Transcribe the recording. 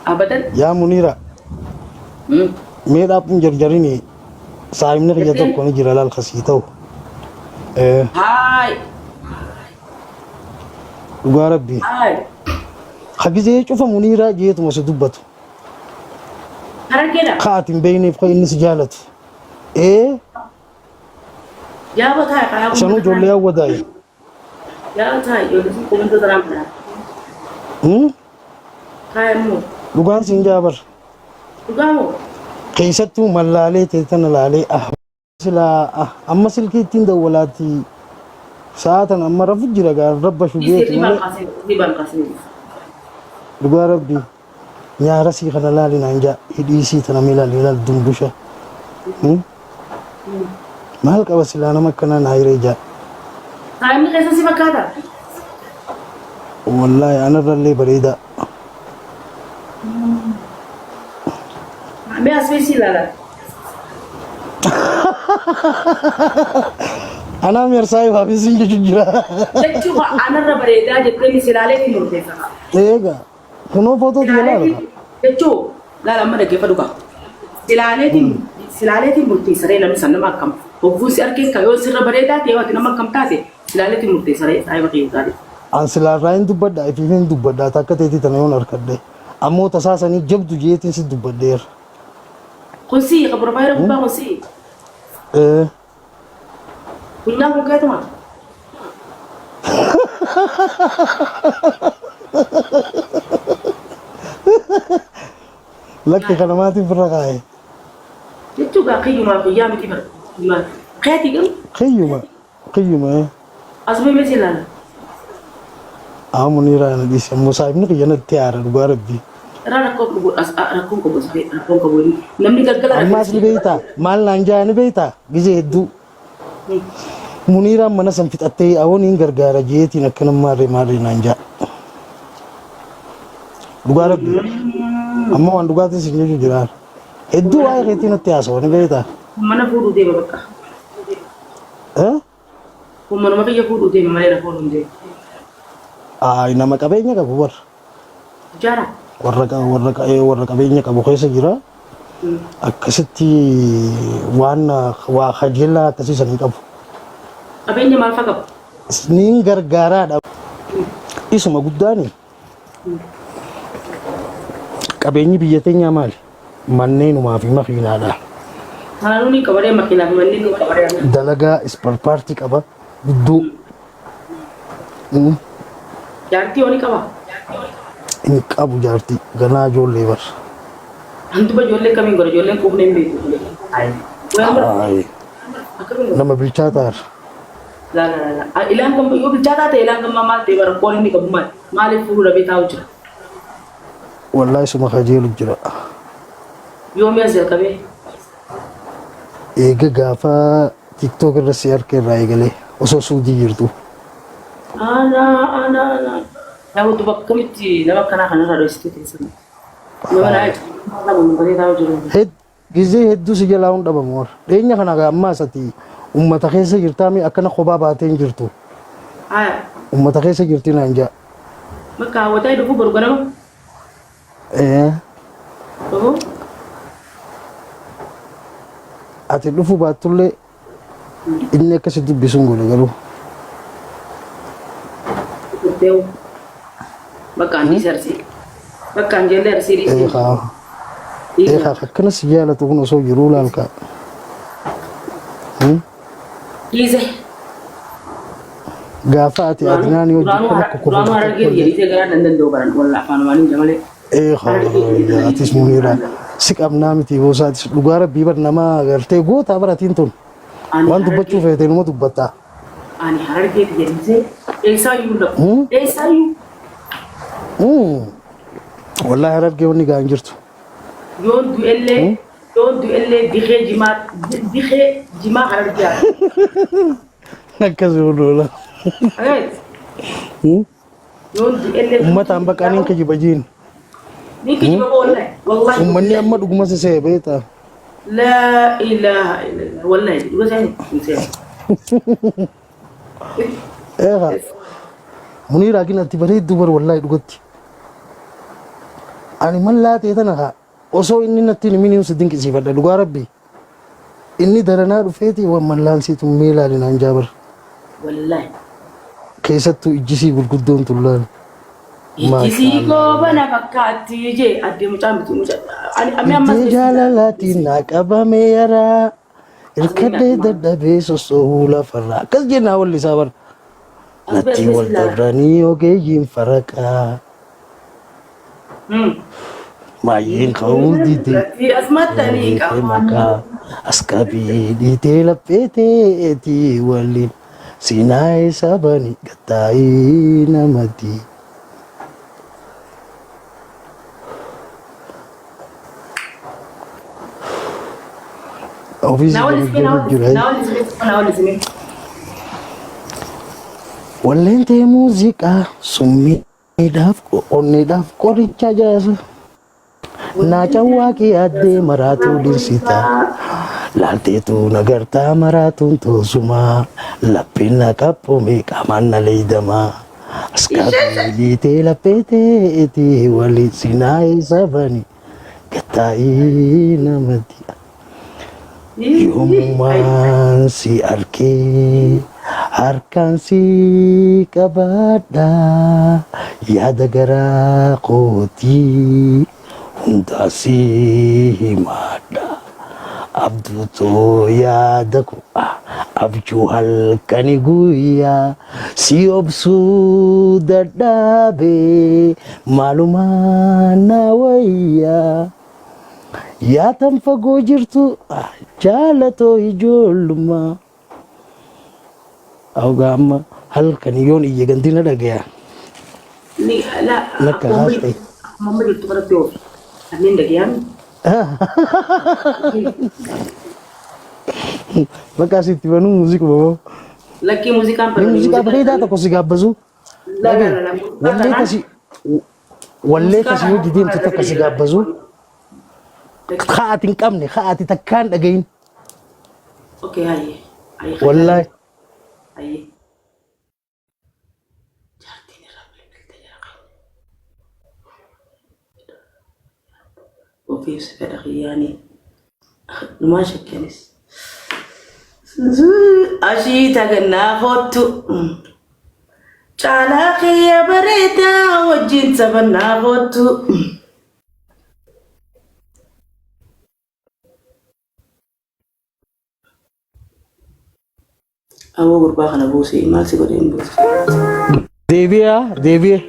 Abadan. Yaa Muniira mee dhaabbuun jarjarini saayimni kiyya Jetteen? tokko ni jira laal kasii ta'u. Eh, Haay. Dhugaa rabbii. Haay. Ka gizee cufa Muniiraa jeetuma si dubbatu. Harargeedha. Ka ati hin beekneef ka inni si jaalatu. Ee Yaaba taa'e karaa sanuu ijoollee hawwataayi. Yaaba taa'e ijoollee sun komentoo taraan biraa. Taa'e immoo Dhugaan siin jaabar. dhugaa moo? Keessattuu mallaalee ta'e tana laalee ah silaa ah amma silkii ittiin dawwalaati sa'a tana amma rafu jira gaa rabba shugeeti Riban malee kaasee riban kaasee. dhugaa rabbii. Nyaara sii kana laali naan jaa hidhii sii tana mee laali laal dumbusha. Hmm? Maal qaba silaa nama akkanaa naa hiree jaa. Saayimni keessa si fakkaata? Wallaahi anarrallee bareedaa. Mee as feesii ilaala. Anaa meersaa ifaaf isin jechuun jira. Jechuun anarra bareedaa jettee mi silaalee murteessa. Eegaa. Kunoo footoo tiyya laala kaa. Jechuu laala amma dhaggeeffadhu kaa. Silaaleetiin silaaleetiin murteessa ree namni san nama akkam. Hogguu si arkee ka yoo sirra bareedaa ta'e yoo ati nama akkam taate silaaleetiin murteessa ree saahiba kiyya gaarii. An silaarraa hin dubbadha ifiif hin dubbadha takka teetii tana yoon arkadhe. Ammoo tasaa sanii jabdu jeetiin si dubbadheera. Kun sii ka profaayila gubbaa kun sii. Ee. Funyaan kun keetuma. Lakki kana maatiin firra kaa'e. Jechuu gaa kiyyumaa kiyyaa miti bara. Keetii garuu Kiyyuma. Kiyyuma ee. Asuma mee si ilaala. Haa Muniiraa na dhiisi ammoo saahibni kiyya natti aara dhugaa rabbii. Irraa rakkoo qabu as rakkoon qabu as rakkoon qabu inni namni galgala Ammaas ni beektaa maal naan jaa ni beektaa gizee hedduu. Muniiraan mana san fixattee awoon hin gargaara jeetiin akkana maarree maarree naan jaa. Dhugaa rabbii. Amma waan dhugaatiin sin jechuu jira. Hedduu waa'ee keetii natti haasawa ni beektaa. Mana fuudhuu deema bakka. Eh? Kun manuma kiyya fuudhuu deema malee rafoon hin deemu. Ay nama qabeenya qabu bar. Jaara. Warra warra warra qabeenya qabu keessa jira. Akkasitti waan waa kajeellaa akkasii san hin qabu. Qabeenya maal fa'a qabu? Niin gargaaraadha. Isuma guddaani. Qabeenyi biyya teenyaa maali? Manneenumaa fi makiinaadha. Haanuu ni qabaree makiinaa fi manneen ni qabaree. Dalagaa isparpaartii qaba. Guddoo. Jaartii hoo ni qaba? Hin qabu jaartii. Ganaa ijoollee bar. Hantuba ijoollee kamiin godha? Ijoolleen quufnee hin beektu. Ayi. Akkamiin godha? Nama bilchaataadha. Laa laa laa. Ilaan kan yoo bilchaataa ta'e ilaan kan maal ta'e bara rakkoon inni qabu maali? Maaliif fuudhuu dhabee taa'u jira? Wallahi suma kajeelu jira. Yoomii as jalqabee? Eega gaafa TikTok irra si harka irraa eegalee osoo suudii jirtu. Ana ana ana. Yaa duba akkamitti nama akkanaa kanarraa dhoksitee teessan? Nama naa jechuudha. Taa'u jiru. Gizee hedduu si jalaa hin dhabamu warra. Dhiyeenya kana gaa ammaas ati ummata keessa jirtaa mi akkana kophaa baatee hin jirtu. Haya. Ummata keessa jirti naan jaa. Bakka hawwataa dhufuu boru ganama. Ee. Dhufuu. Ati dhufuu baattullee Inni akka si dubbisu hin godhe garuu. Deewu. Bakka an dhiise arsii. Bakka an ijoollee arsii dhiise. Eekaa. Eekaa akkana si jaalatu kun osoo jiruu laal kaa. Dhiise. Gaafa ati Adnaan yoo Duraanuu jikkana duraanuu harargee kokkofa. dhiisee garaa nan danda'u baran walla afaan waan hin jamalee. Eekaa atis muniira si qabnaa miti boosaatis dhugaa rabbii bar nama gartee gootaa baratiin tun. Ani Waan dubbachuu harargee feete numa dubbatta. ani harargeeti jedhisee eessaayyuu hin dhaqu. Eessaayyuu Wallaahi harargee wanni gahaan jirtu. yoon du'ellee yoon du'ellee dikee jimaa dikee jimaa harargee haa Akkas oola. ta'u. Yoon du'ellee Uummataan bakka niin kijiba jiin. Ni kijiba wallahi. Wallahi. Uummanni amma dhuguma si se'e beektaa. Laa ilaaha illallah. Wallahi dhuga seene hin seene. Eegaa Muniiraa gin ati bareedduu bar wallaahi dhugatti. Ani mallaa ta'e tana kaa osoo inni natti hin himiniin si dinqisiifadha dhugaa rabbi. Inni daranaa dhufeeti waan mallaan sii tun mee ilaali naan jaa bar. Wallaahi. Keessattuu ijjisii gurguddoon tun laali. Ijji sii Maashaallah. goobana fakkaatti jee addee mucaa miti mucaa. Ani ami ammas Iddee jaalalaatiin naa qabame yaraa. Irkadhee dadhabee sossoohuu lafarraa. Akkas jennaa walli isaa bar. Natti wal dabranii ogeeyyiin faraqaa. Baay'een ka'uu dide. Asmattanii Dhiitee maqaa as qabii dhiitee laphee teetii waliin sinaa'ee sabani gattaa'ii namatti. Ofiisi Na wal ismee na wal jira. na wal ismee na wal ismee. Walleen tee muuziqaa summiidhaaf onneedhaaf qoricha jaasa. Naa cawwaaqii addee maraatuu dhirsita. Laalteetu nagartaa maraatuun toosumaa. Laphiin na qaphome qaamaan na leeydamaa. Askaabii dhiitee laphee teetii waliin sinaa'ee sabani. Gattaa'ii namatti. Yoomumaan si arkee harkaan si qabadha yaada garaa kootii hundaa si himadha abduutoo yaada koo abjuu halkani guyyaa si obsuu dadhabe maalumaan na wayyaa. Yaa tan fagoo jirtu jaalatoo ijoollummaa. Awgaa amma halkan yoon iyye ganti na dhagaya. Ni la Lakka haas ta'e. Akkuma amma jirtu kanatti oofi. Kanneen dhagayaan Bakka asitti banuu muuziquma moo? Lakkii muuziqaan Ni muuziqaa bareedaa tokko si gaabbasu. La la la la. Wallee kasi wallee kasi hojii deemtu takka si gaabbasu. Ka'aati hin qabne ka'aati takkaan dhagayin. Okay, hayyee. Hayyee. Wallaahi. Hayyee. Jaartiin irraa bilbilte jira kan. Ofiif si fedha kiyyaanii. Dhumaa shakkanis. Ashii tagannaa kottu. Caalaa kiyya bareedaa wajjin taphannaa kottu. Aboo gurbaa kana buusii maal si godhee hin buusu. Deebi'aa deebi'ee.